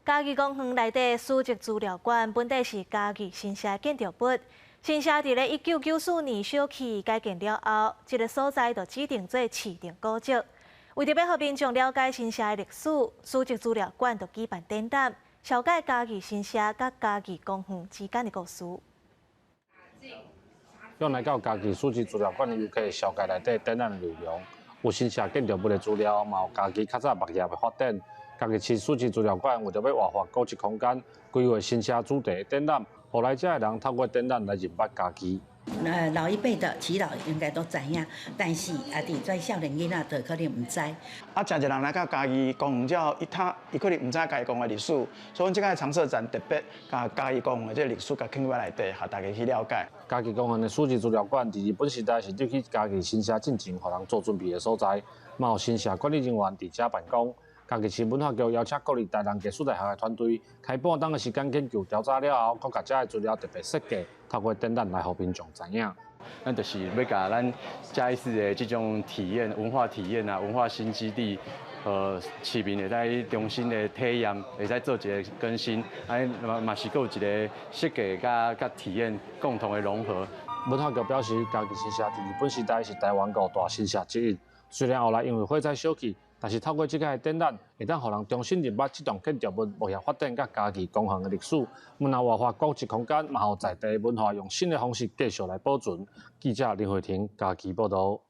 嘉義公園內底史蹟資料館本底是嘉義新社的建築物。新社佇咧1994年小區改建了後，這个所在就指定做市定古蹟。為著欲予民眾了解新社的歷史，史蹟資料館就舉辦展覽，紹介嘉義新社佮嘉義公園之間的故事。向來到嘉義史蹟資料館的遊客紹介內底展覽內容，有新社建築物的資料，嘛有嘉義較早木業的發展。嘉義市史蹟資料館為著欲活化古蹟空間，規劃新社主題的展覽，予來遮的人透過展覽來認捌嘉義。老一輩的耆老應該都知影，但是啊，佇這少年囡仔就可能毋知。啊，誠濟人來到嘉義公園之後，伊可能毋知嘉義公園的歷史，所以阮這擺常設展特別共嘉義公園的這个歷史共放入內底，予大家去了解。嘉義公園的史蹟資料館，佇日本時代是入去嘉義新社進前，予人做準備的所在，嘛有新社管理人員佇遮辦公。嘉義市文化局邀請國立台南藝術大學的團隊，開半冬的時間研究調查了後，閣共遮的資料特別設計，透過展覽來予民眾知影。咱就是欲共咱嘉義市的這種體驗、文化體驗啊，文化新基地，市民會使重新的體驗，會使做一个更新，啊，嘛嘛是閣有一个設計佮體驗共同的融合。文化局表示，嘉義新社佇日本時代是台灣五大新社之一，雖然後來因為火災燒去，但是透過這个展覽，會當予人重新認捌這棟建築物木業發展佮嘉義公園的歷史。毋但活化古蹟空間，嘛予在地文化用新的方式繼續來保存。記者林慧婷嘉義報導。